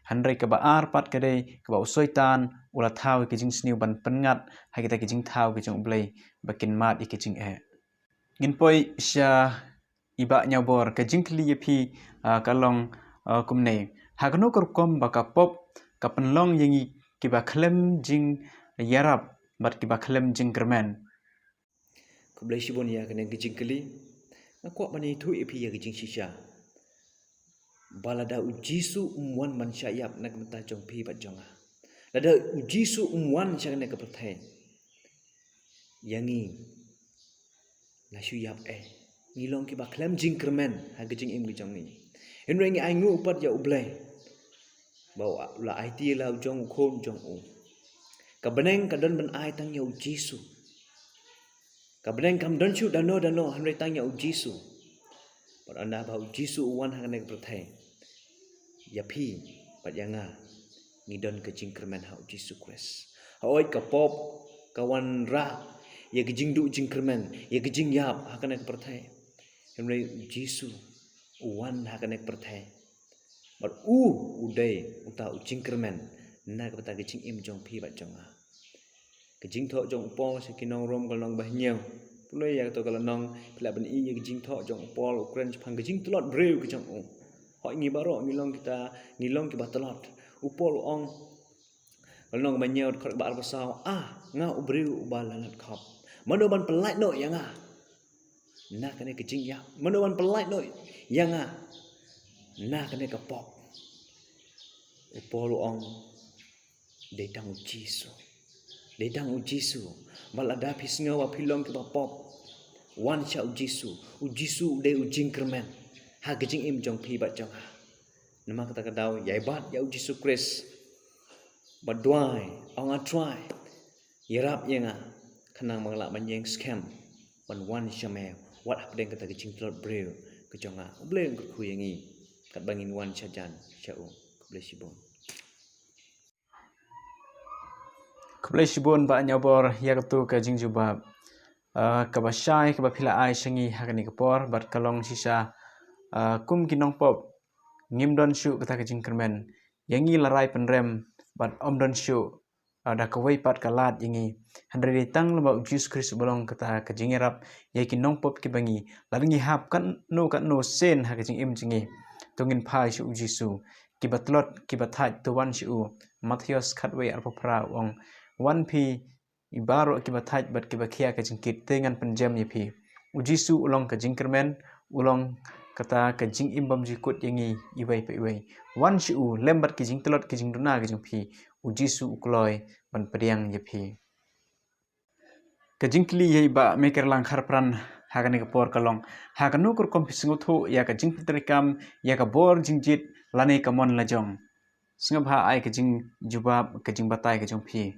Hynrei kaba ar pat ka dei kaba u Soitan u la thaw ïa ki jingsniew ban pynngat ha kita ki jingthaw ki jong U Blei ba kin mad ïa ki jingeh. Ngin poi sha i Bah Ñiawbor, ka jingkylli ïa phi, ah, ka long, ah, kumne. Ha kano ka rukom ba ka pop ka pynlong ïa ngi kiba khlem jingïarap bad kiba khlem jingkyrmen? Khublei shibun ïa kane ka jingkylli. Nga kwah ban ïathuh ïa phi ïa ka jingshisha ba lada U Jisu um wan ban shah ïap na ka bynta jong phi bad jong nga, lada U Jisu um wan sha kane ka pyrthei, ïa ngi la shu ïap eh. Ngi long kiba khlem jingkyrmen ha ka jingim ka jong ngi. Hynrei ngi ainguh pat ïa U Blei ba u la aiti la u jong u Khun jong u. Ka bneng ka don ban ai tang ïa U Jisu. Ka bneng kam don shuh dano dano hynrei tang ïa u Jisu. Bad ynda ba u Jisu u wan ha kane ka pyrthei, ïa phi bad ïa nga ngi don ka jingkyrmen ha u Jisu Khrist. Hooid, ka pop ka wanrah ïa ka jingduh jingkyrmen, ïa ka jingïap ha kane ka pyrthei. Hynrei u Jisu u wan ha kane ka pyrthei. Bad u, u dei uta u jingkyrmen na ka bynta ka jingim jong phi bad jong nga. Ka jingthoh jong u Paul sha ki nong Rom ka lynnong ba hynñiew. Pule ïa kato ka lynnong, phi lah ban i ïa ka jingthoh jong u Paul, u kren shaphang ka jingtlot briew ka jong u. Hooid, ngi baroh ngi long kita, ngi long kiba tlot. U Paul u ong, ka lynnong ba hynñiew, dkhot ba arphew saw, ah, nga u briew uba lalat khop. Mano ban pyllait noh ïa nga na kane ka jingïap? Mano ban pyllait noh ïa nga na kane ka pop? U Paul u ong, dei tang u Jisu. Dei tang u Jisu. Bad lada phi sngew ba phi long kiba pop, wan sha u Jisu. U Jisu u dei u jingkyrmen ha ka jingim jong phi bad jong nga. Namar kata ka daw, ïai bat ïa u Jisu Khrist. Bad duwai, ong, A Trai, ïarap ïa nga, khnang ba nga lah ban ïeng skhem ban wan sha me, wat hapdeng kata ka jingtlot briew ka jong nga. U Blei un kyrkhu ïa ngi katba ngin wan shajan sha u. Khublei shibun. Khublei shibun Bah Nyaubor ïa kato ka jingjubab, ah, kaba shai kaba phi la ai sha ngi ha kane ka por, bad ka long shisha, ah, kum ki nongpop ngim don shuh kata ka jingkyrmen. Ïa ngi la rai pynrem bad ym don shuh, ah, da kawei pat ka lad ïa ngi. Hynrei dei tang lyngba u Jisu Khrist uba long kata ka jingïarap ïa ki nongpop kiba ngi, lada ngi hap katno katno sien ha ka jingim jong ngi, to ngin phai sha u Jisu. Kiba tlot, kiba thait, to wan sha u. Mathaios khatwei arphew phra u ong, wan phi, i baroh kiba thait bad kiba khia ka jingkit, te ngan pynjem ïa phi. U Jisu u long ka jingkyrmen, u long kata ka jingim bymjukut ïa ngi iwei pa iwei. Wan sha u, lem bad ki jingtlot ki jingduna ki jong phi. U Jisu u kloi ban pdiang ïa phi. Ka jingkylli ïa i Bah Meker Langkharpran ha kane ka por ka long, ha kano ka rukom phi sngewthuh ïa ka jingpyntreikam ïa ka bor jingjied lane ka mon lajong? Sngewbha ai ka jingjubab, ka jingbatai ka jong phi.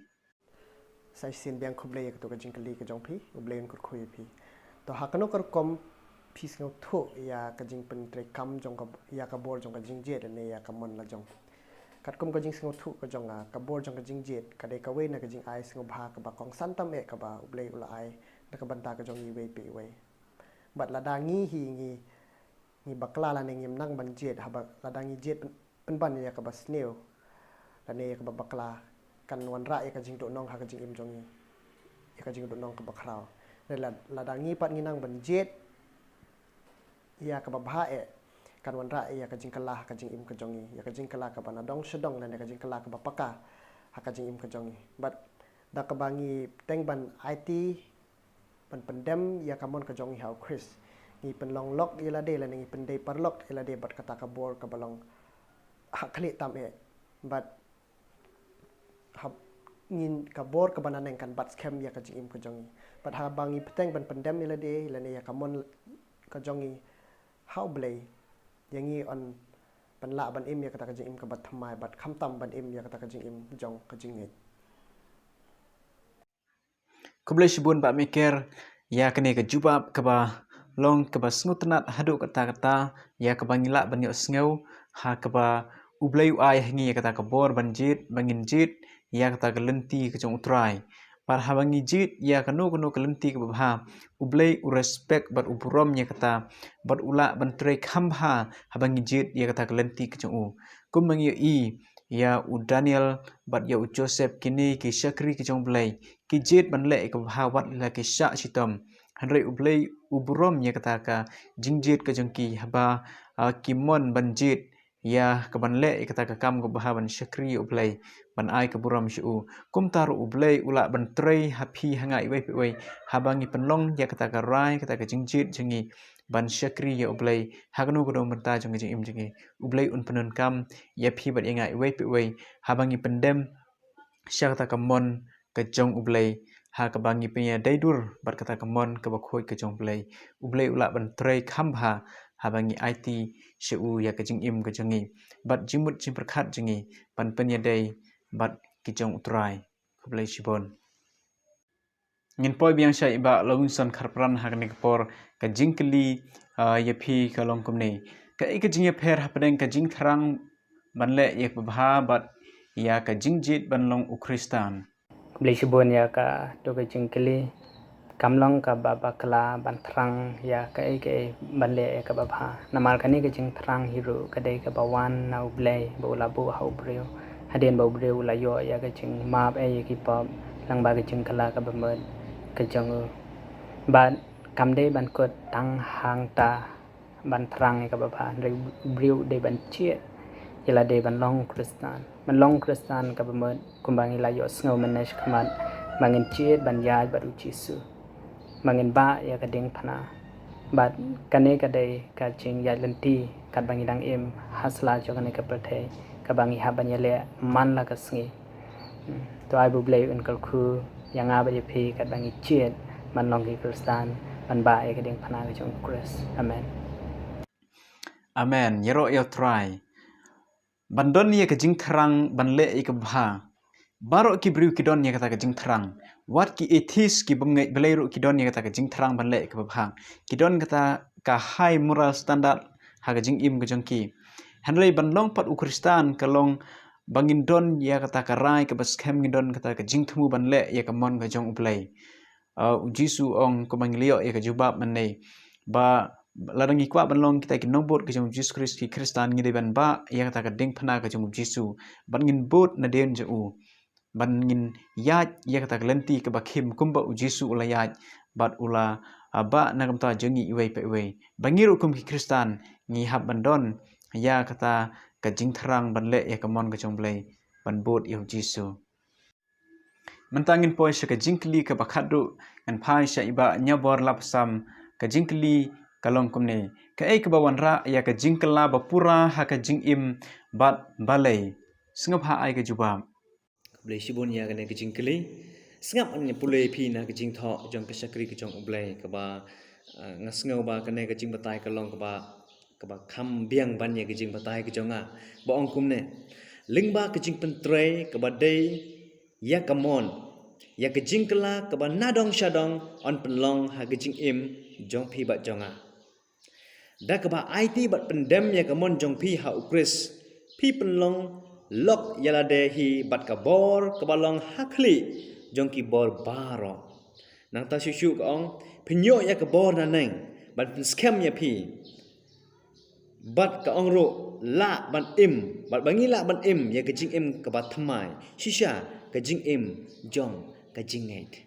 Sa shisien biang khublei ïa kato ka jingkylli ka jong phi, U Blei un kyrkhu ïa phi. To ha kano ka rukom phi sngewthuh ïa ka jingpyntreikam jong ka, ïa ka bor jong ka jingjied lane ïa ka mon lajong? Katkum ka jingsngewthuh ka jong nga, ka bor jong ka jingjied ka dei kawei na ka jingai sngewbha kaba kongsan tam eh kaba U Blei u la ai na ka bynta ka jong ngi iwei pa iwei. Bad lada ngi hi ngi, ngi bakla lane ngim nang ban jied, haba lada ngi jied pyn-, pynban ïa kaba sniew lane ïa kaba bakla, kan wanrah ïa ka jingduhnong ha ka jingim jong ngi, ïa ka jingduhnong kaba khraw. Hynrei la-, lada ngi pat ngi nang ban jied ïa kaba bha eh, kan wanrah ïa ka jingkylla ha ka jingim ka jong ngi, ïa ka jingkylla kaba na dong sha dong lane ka jingkylla kaba paka ha ka jingim ka jong ngi. Bad da kaba ngi teng ban aiti, ban pyndem ïa ka mon ka jong ngi ha U Khrist, ngi pynlong lok ïa lade lane ngi pyndei paralok ïa lade bad kata ka bor kaba long ha khlieh tam eh. Bad hap ngin, ka bor kaba naneng kan bat skhem ïa ka jingim ka jong ngi. Bad haba ngi bteng ban pyndem ïa lade lane ïa ka mon ka jong ngi ha U Blei, ïa ngi yn pynlah ban im ïa kata ka jingim kaba thymmai bad khamtam ban im ïa kata ka jingim jong ka jingngeit. Khublei shibun Bah Meker ïa kane ka jubab kaba long kaba sngewtynnat haduh katta katta, ïa kaba ngi lah ban ïohsngew ha kaba U Blei u ai ha ngi ïa kata ka bor ban jied, ba ngin jied ïa kata ka lynti ka jong U Trai. Bad haba ngi jied ïa kano kano ka lynti kaba bha, U Blei u respect bad u burom ïa kata, bad u lah ban trei kham bha haba ngi jied ïa kata ka lynti ka jong u. Kumba ngi ïohi ïa u Daniel bad ïa u Joseph, kine ki shakri ki jong U Blei, ki jied ban leh ïa kaba bha wat la ki shah shitom. Hynrei U Blei u burom ïa kata ka jingjied ka jong ki haba, ah, ki mon ban jied ïa kaban leh ïa kata ka kam kaba bha ban shakri ïa U Blei, ban ai ka burom sha u. Kumta ruh U Blei u lah ban trei ha phi ha nga iwei pa iwei, haba ngi pynlong ïa kata ka rai, kata ka jingjied jong ngi ban shakri ïa U Blei ha kano kano bynta jong ka jingim jong ngi. U Blei un pyndonkam ïa phi bad ïa nga iwei pa iwei haba ngi pyndem sha kata ka mon ka jong U Blei, ha kaba ngi pynïadei dur bad kata ka mon kaba khuid ka jong U Blei. U Blei u lah ban trei kham bha haba ngi aiti sha u ïa ka jingim ka jong ngi bad jingmut jingpyrkhat jong ngi ban pynïadei bad ki jong U Trai. Khublei shibun. Ngin poi biang sha i Bah Lawinson Kharpran ha kane ka por, ka jingkylli, ah, ïa phi ka long kumne. Kaei ka jingïapher hapdeng ka jingthrang ban leh ïa kaba bha bad ïa ka jingjied ban long u Khristan? Khublei shibun ïa kato ka jingkylli. Kam long kaba bakla ban thrang ïa kaei kaei ban leh ïa kaba bha. Namar kane ka jingthrang hi ruh ka dei kaba wan na U Blei ba u la buh ha u briew. Hadien ba u briew u la ïoh ïa ka jingmap eh ïa ki pop lyngba ka jingkylla kaba mut ka jong u. Bad kam dei ban kut tang hangta ban thrang ïa kaba bha, hynrei u briew u dei ban jied ïa lade ban long Khristan. Ban long Khristan kaba mut kumba ngi la ïohsngew mynne shakhmat, ba ngin jied ban ïaid bad U Jisu, ba ngin bah ïa ka diengphna. Bad kane ka dei ka jingïaid lynti katba ngi dang im ha sla jong kane ka pyrthei, kaba ngi hap ban ïaleh man la ka sngi. Hmm. To ai ba U Blei un kyrkhu ïa nga bad ïa phi katba ngi jied ban long ki Khristan, ban bah ïa ka diengphna ka jong U Khrist. Amen. Amen. Ïaroh ïa U Trai. Ban don ïa ka jingthrang ban leh ïa kaba bha. Baroh ki briew ki don ïa kata ka jingthrang. Wat ki atheist, ki bym ngeit Blei ruh ki don ïa kata ka jingthrang ban leh ïa kaba bha. Ki don kata ka high moral standard ha ka jingim ka jong ki. Hynrei ban long pat u Khristan ka long ba ngin don ïa kata ka rai kaba skhem, ngin don kata ka jingthmu ban leh ïa ka mon ka jong U Blei. Uh, U Jisu u ong, kumba ngi la ïoh ïa ka jubab mynne, ba lada ngi kwah ban long kita ki nongbud ka jong U Jisu Khrist, ki Khristan, ngi dei ban bah ïa kata ka diengphna ka jong U Jisu, ban ngin bud nadien jong u, ban ngin ïaid ïa kata ka lynti kaba khim kumba U Jisu u la ïaid bad u la, uh, bah na ka bynta jong ngi iwei pa iwei. Ba ngi ruh kum ki Khristan ngi hap ban don ïa kata ka jingthrang ban leh ïa ka mon ka jong U Blei, ban bud ïa U Jisu. Mynta ngin poi sha ka jingkylli kaba khatduh, ngan phai sha i Bah Niabor Lapsam. Ka jingkylli ka long kumne: kaei kaba wanrah ïa ka jingkylla ba pura ha ka jingim bad balei? Sngewbha ai ka jubab. Khublei shibun ïa kane ka jingkylli. Sngap, ngan ïa pule ïa phi na ka jingthoh jong ka shakri ka jong U Blei kaba, ah, nga sngew ba kane ka jingbatai ka long kaba, kaba kham biang ban ïa ka jingbatai ka jong nga. Ba ong kumne: lyngba ka jingpyntrei kaba dei ïa ka mon, ïa ka jingkylla kaba nadong shadong yn pynlong ha ka jingim jong phi bad jong nga. Da kaba aiti bad pyndem ïa ka mon jong phi ha U Khrist, phi pynlong lok ïa lade hi bad ka bor kaba long ha khlieh jong ki bor baroh. Nangta shuh shuh ka ong, phin ïoh ïa ka bor naneng ban pynskhem ïa phi. Bad ka ong ruh, lah ban im, bad ba ngi lah ban im ïa ka jingim kaba thymmai, shisha ka jingim jong ka jingngeit.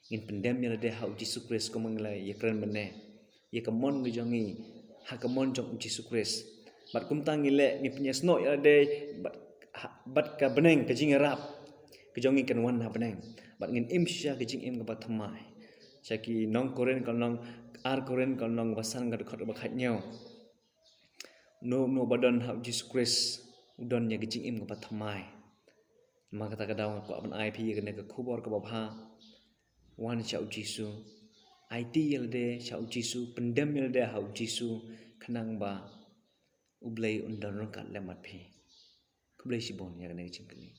Ngin pyndem ïa lade ha U Jisu Khrist kumba ngi la ïakren mynne. Ïa ka mon ka jong ngi ha ka mon jong U Jisu Khrist. Bad kumta ngi leh, ngin pynïasnoh ïa lade bad ha, bad ka bneng, ka jingïarap ka jong ngi kan wan ha bneng. Bad ngin im shisha ka jingim kaba thymmai. Sha ki nong Korinth ka lynnong ar, Korinth ka lynnong ba san, ka dkhot ba khathynñiew. Uno uno ba don ha U Jisu Khrist u don ïa ka jingim kaba thymmai. Namar kata ka daw nga kwah ban ai phi ïa kane ka khubor kaba bha. Wan sha U Jisu. Aiti ïa lade sha U Jisu, pyndem ïa lade ha U Jisu, khnang ba U Blei un don ryngkat lem bad phi. Khublei shibun ïa kane ka jingkylli.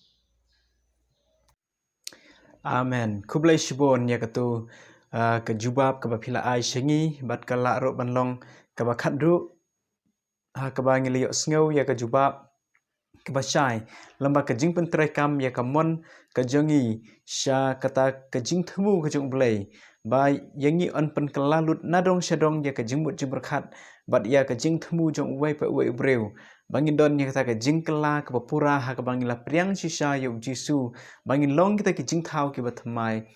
Amen. Khublei shibun ïa katu, ah, ka jubab kaba phi la ai sha ngi, bad ka lah ruh ban long kaba khatduh ha kaba ngi la ïohsngew ïa ka jubab kaba shai, lyngba ka jingpyntreikam ïa ka mon ka jong ngi sha kata ka jingthmu ka jong U Blei, ba ïa ngi yn pynkylla lut nadong shadong ïa ka jingmut jingpyrkhat bad ïa ka jingthmu jong uwei pa uwei u briew, ba ngin don ïa kata ka jingkylla kaba pura ha kaba ngi la pdiang shisha ïa U Jisu, ba ngin long kita ki jingthaw kiba thymmai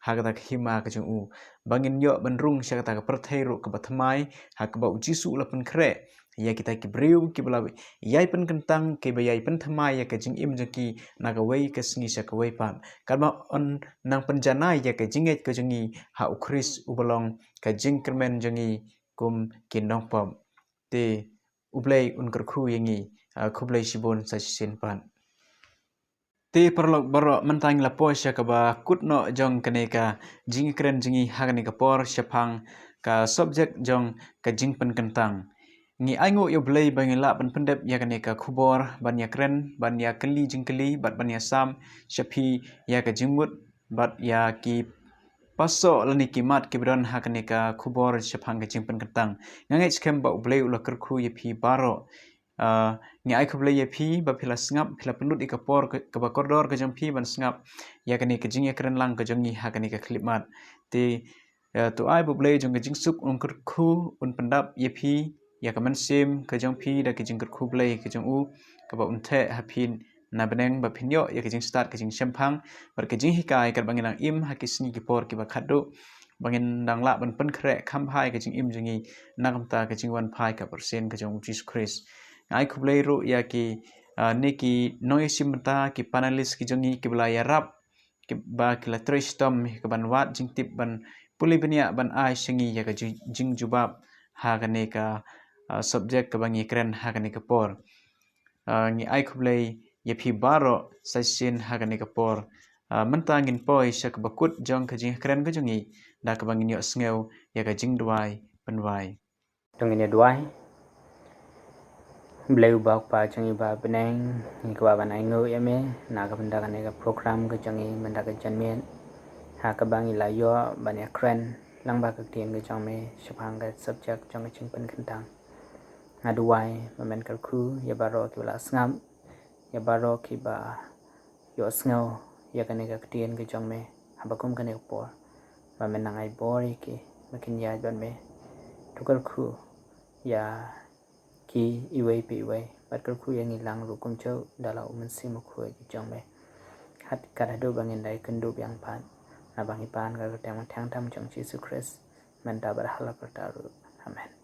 ha kata ka hima ka jong u, ba ngin ïoh ban rung sha kata ka pyrthei ruh kaba thymmai, ha kaba U Jisu u la pynkhreh ïa kita ki briew kiba la ïai pynkyntang, kiba ïai pynthymmai ïa ka jingim jong ki na kawei ka sngi sha kawei pat, katba yn nang pynjanai ïa ka jingngeit ka jong ngi ha U Khrist uba long ka jingkyrmen jong ngi kum ki nongpop. Te U Blei un kyrkhu ïa ngi. Ah, khublei shibun sa shisien pat. Te paralok baroh, mynta ngi la poi sha kaba kut noh jong kane ka jingkren jong ngi ha kane ka por shaphang ka subject jong ka jingpynkyntang. Ngi ainguh ïa U Blei ba ngi lah ban pyndep ïa kane ka khubor, ban ïakren, ban ïakylli jingkylli bad ban ïasam sha phi ïa ka jingmut bad ïa ki Paso lane ki mat kiba don ha kane ka khubor shaphang ka jingpynkyntang. Nga ngeit skhem ba U Blei u la kyrkhu ïa phi baroh. Ah, ngi ai khublei ïa phi ba phi la sngap, phi la pynlut ïa ka por ka, kaba kordor ka jong phi ban sngap ïa kane ka jingïakren lang ka jong ngi ha kane ka khyllipmat. Te, ah, to ai ba U Blei jong ka jingsuk un kyrkhu, un pyndap ïa phi, ïa ka mynsiem ka jong phi da ka jingkyrkhu Blei ka jong u, kaba un theh ha phi na bneng ba phin ïoh ïa ka jingstad ka jingshemphang bad ka jinghikai katba ngin nang im ha ki sngi ki por kiba khatduh, ba ngin dang lah ban pynkhreh kham bha ïa ka jingim jong ngi na ka bynta ka jingwan phai kaba shisien ka jong U Jisu Khrist. Nga ai khublei ruh ïa ki, ah, ne ki nongïashim bynta, ki panelist ki jong ngi kiba la ïarap, kiba ki la trei shitom ïa ka ban wad jingtip, ban pule bniah, ban ai sha ngi ïa ka jing, jingjubab ha kane ka, ah, subject kaba ngi kren ha kane ka por. Ah, ngi ai khublei ïa phi baroh sa shisien ha kane ka por. Ah, mynta ngin poi sha kaba kut jong ka jingkren ka jong ngi da kaba ngin ïohsngew ïa ka jingduwai pynwai. To ngin ïa duwai. Blei uba U Kpa jong ngi ba ha bneng, ngi kwah ban ainguh ïa me na ka bynta kane ka program ka jong ngi mynta ka janmiet, ha kaba ngi la ïoh ban ïakren lang bad ka ktien ka jong me shaphang ka subject jong ka jingpynkyntang. Nga duwai ba men kyrkhu ïa baroh kiba la sngap, ïa baroh kiba ïohsngew ïa kane ka ktien ka jong me haba kum kane ka por, ba men nang ai bor ïa ki ba kin ïaid bad me. To kyrkhu ïa ki iwei pa iwei bad kyrkhu ïa ngi lang ruh kumjuh da la U Mynsiem Bakhuid ka jong me. Kat, kat haduh ba ngin da ïakynduh biang pat, naba ngi pan ka kyrteng bymtheng tam jong U Jisu Khrist, mynta bad hala karta ruh. Amen.